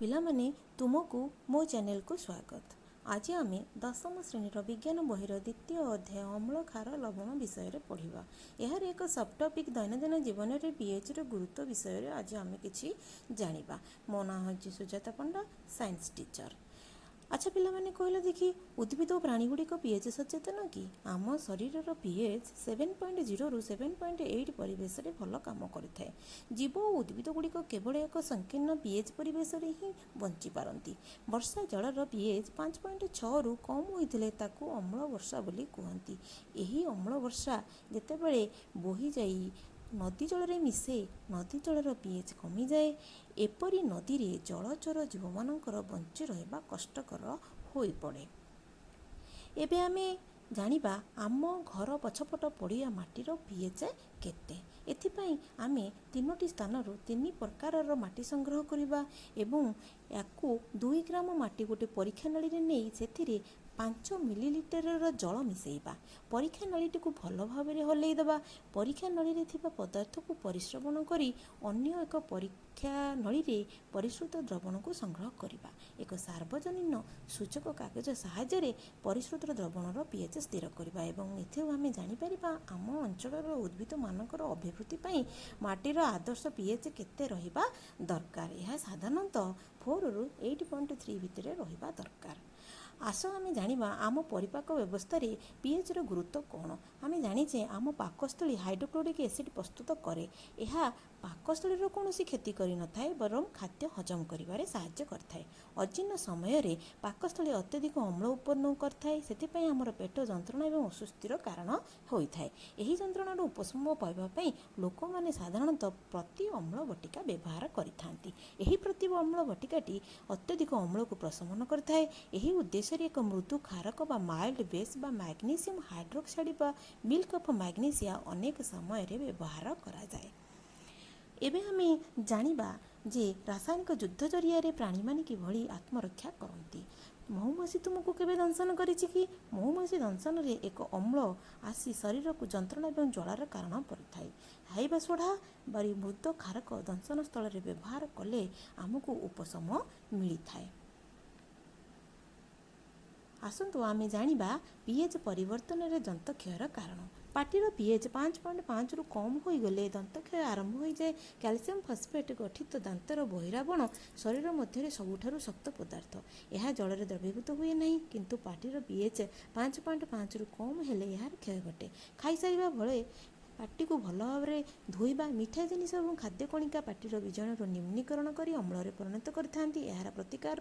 ପିଲାମାନେ, ତୁମକୁ ମୋ ଚ୍ୟାନେଲକୁ ସ୍ୱାଗତ। ଆଜି ଆମେ ଦଶମ ଶ୍ରେଣୀର ବିଜ୍ଞାନ ବହିର ଦ୍ୱିତୀୟ ଅଧ୍ୟାୟ ଅମ୍ଳ, ଖାର, ଲବଣ ବିଷୟରେ ପଢ଼ିବା। ଏହାର ଏକ ସବ୍ ଟପିକ୍ ଦୈନନ୍ଦିନ ଜୀବନରେ ପିଏଚ୍ର ଗୁରୁତ୍ୱ ବିଷୟରେ ଆଜି ଆମେ କିଛି ଜାଣିବା। ମୋ ନାଁ ହେଉଛି ସୁଜାତା ପଣ୍ଡା, ସାଇନ୍ସ ଟିଚର। ଆଚ୍ଛା ପିଲାମାନେ, କହିଲ ଦେଖି, ଉଦ୍ଭିଦ ଓ ପ୍ରାଣୀଗୁଡ଼ିକ ପିଏଚ୍ ସଚେତନ କି? ଆମ ଶରୀରର ପିଏଚ୍ 7.0ରୁ 7.8 ପରିବେଶରେ ଭଲ କାମ କରିଥାଏ। ଜୀବ ଓ ଉଦ୍ଭିଦଗୁଡ଼ିକ କେବଳ ଏକ ସଂକୀର୍ଣ୍ଣ ପିଏଚ୍ ପରିବେଶରେ ହିଁ ବଞ୍ଚିପାରନ୍ତି। ବର୍ଷା ଜଳର ପିଏଚ୍ 5.6ରୁ କମ୍ ହୋଇଥିଲେ ତାକୁ ଅମ୍ଳ ବର୍ଷା ବୋଲି କୁହନ୍ତି। ଏହି ଅମ୍ଳ ବର୍ଷା ଯେତେବେଳେ ବୋହିଯାଇ ନଦୀ ଜଳରେ ମିଶେ, ନଦୀ ଜଳର ପିଏଚ୍ କମିଯାଏ। ଏପରି ନଦୀରେ ଜଳଚର ଜୀବମାନଙ୍କର ବଞ୍ଚି ରହିବା କଷ୍ଟକର ହୋଇପଡ଼େ। ଏବେ ଆମେ ଜାଣିବା, ଆମ ଘର ପଛପଟ ପଡ଼ିଆ ମାଟିର ପିଏଚ୍ କେତେ। ଏଥିପାଇଁ ଆମେ ତିନୋଟି ସ୍ଥାନରୁ ତିନି ପ୍ରକାରର ମାଟି ସଂଗ୍ରହ କରିବା ଏବଂ ୟାକୁ 2 ଗ୍ରାମ ମାଟି ଗୋଟେ ପରୀକ୍ଷା ନଳୀରେ ନେଇ ସେଥିରେ 5 ମିଲିଲିଟରର ଜଳ ମିଶାଇବା। ପରୀକ୍ଷା ନଳୀଟିକୁ ଭଲ ଭାବରେ ହଲେଇ ଦେବା। ପରୀକ୍ଷା ନଳୀରେ ଥିବା ପଦାର୍ଥକୁ ପରିସ୍ରବଣ କରି ଅନ୍ୟ ଏକ ପରୀକ୍ଷା ନଳୀରେ ପରିସ୍ରୁତ ଦ୍ରବଣକୁ ସଂଗ୍ରହ କରିବା। ଏକ ସାର୍ବଜନୀନ ସୂଚକ କାଗଜ ସାହାଯ୍ୟରେ ପରିସ୍ରୁତ ଦ୍ରବଣର ପିଏଚ୍ ସ୍ଥିର କରିବା ଏବଂ ଏଥିରୁ ଆମେ ଜାଣିପାରିବା, ଆମ ଅଞ୍ଚଳର ଉଦ୍ଭିଦମାନଙ୍କର ଅଭିବୃଦ୍ଧି ପାଇଁ ମାଟିର ଆଦର୍ଶ ପିଏଚ୍ କେତେ ରହିବା ଦରକାର। ଏହା ସାଧାରଣତଃ 4ରୁ 8.3 ଭିତରେ ରହିବା ଦରକାର। ଆସ ଆମେ ଜାଣିବା, ଆମ ପରିପାକ ବ୍ୟବସ୍ଥାରେ ପିଏଚ୍ର ଗୁରୁତ୍ୱ କ'ଣ? ଆମେ ଜାଣିଛେ, ଆମ ପାକସ୍ଥଳୀ ହାଇଡ୍ରୋକ୍ଲୋରିକ୍ ଏସିଡ୍ ପ୍ରସ୍ତୁତ କରେ। ଏହା ପାକସ୍ଥଳୀର କୌଣସି କ୍ଷତି କରିନଥାଏ, ବରଂ ଖାଦ୍ୟ ହଜମ କରିବାରେ ସାହାଯ୍ୟ କରିଥାଏ। ଅଜୀର୍ଣ୍ଣ ସମୟରେ ପାକସ୍ଥଳୀ ଅତ୍ୟଧିକ ଅମ୍ଳ ଉତ୍ପନ୍ନ କରିଥାଏ। ସେଥିପାଇଁ ଆମର ପେଟ ଯନ୍ତ୍ରଣା ଏବଂ ଅସ୍ୱସ୍ତିର କାରଣ ହୋଇଥାଏ। ଏହି ଯନ୍ତ୍ରଣାରୁ ଉପଶମ ପାଇବା ପାଇଁ ଲୋକମାନେ ସାଧାରଣତଃ ପ୍ରତି ଅମ୍ଳ ବଟିକା ବ୍ୟବହାର କରିଥାନ୍ତି। ଏହି ପ୍ରତି ଅମ୍ଳ ବଟିକାଟି ଅତ୍ୟଧିକ ଅମ୍ଳକୁ ପ୍ରଶମନ କରିଥାଏ। ଏହି ଉଦ୍ଦେଶ୍ୟରେ ଏକ ମୃଦୁ ଖାରକ ବା ମାଇଲ୍ଡ ବେସ୍ ବା ମ୍ୟାଗ୍ନେସିୟମ୍ ହାଇଡ୍ରୋକ୍ସାଇଡ୍ ବା ମିଲ୍କ ଅଫ୍ ମ୍ୟାଗ୍ନେସିଆ ଅନେକ ସମୟରେ ବ୍ୟବହାର କରାଯାଏ। ଏବେ ଆମେ ଜାଣିବା ଯେ ରାସାୟନିକ ଯୁଦ୍ଧ ଜରିଆରେ ପ୍ରାଣୀମାନେ କିଭଳି ଆତ୍ମରକ୍ଷା କରନ୍ତି। ମହୁମାଛି ତୁମକୁ କେବେ ଦଂଶନ କରିଛି କି? ମହୁମାଛି ଦଂଶନରେ ଏକ ଅମ୍ଳ ଆସି ଶରୀରକୁ ଯନ୍ତ୍ରଣା ଏବଂ ଜ୍ୱାଳାର କାରଣ କରିଥାଏ। ଖାଇବା ସୋଢ଼ା ବା ମୃଦୁ ଖାରକ ଦଂଶନ ସ୍ଥଳରେ ବ୍ୟବହାର କଲେ ଆମକୁ ଉପଶମ ମିଳିଥାଏ। ଆସନ୍ତୁ ଆମେ ଜାଣିବା, ପିଏଚ୍ ପରିବର୍ତ୍ତନରେ ଦନ୍ତକ୍ଷୟର କାରଣ। ପାଟିର ପିଏଚ୍ 5.5ରୁ କମ୍ ହୋଇଗଲେ ଦନ୍ତକ୍ଷୟ ଆରମ୍ଭ ହୋଇଯାଏ। କ୍ୟାଲସିୟମ୍ ଫସ୍ଫେଟ୍ ଗଠିତ ଦାନ୍ତର ବହିରାବରଣ ଶରୀର ମଧ୍ୟରେ ସବୁଠାରୁ ଶକ୍ତ ପଦାର୍ଥ। ଏହା ଜଳରେ ଦ୍ରବୀଭୂତ ହୁଏ ନାହିଁ। କିନ୍ତୁ ପାଟିର ପିଏଚ୍ 5.5ରୁ କମ୍ ହେଲେ ଏହାର କ୍ଷୟ ଘଟେ। ଖାଇସାରିବା ବେଳେ ପାଟିକୁ ଭଲ ଭାବରେ ଧୋଇବା। ମିଠା ଜିନିଷ ଏବଂ ଖାଦ୍ୟ କଣିକା ପାଟିର ବୀଜାଣୁର ନ୍ୟୁନୀକରଣ କରି ଅମ୍ଳରେ ପରିଣତ କରିଥାନ୍ତି। ଏହାର ପ୍ରତିକାର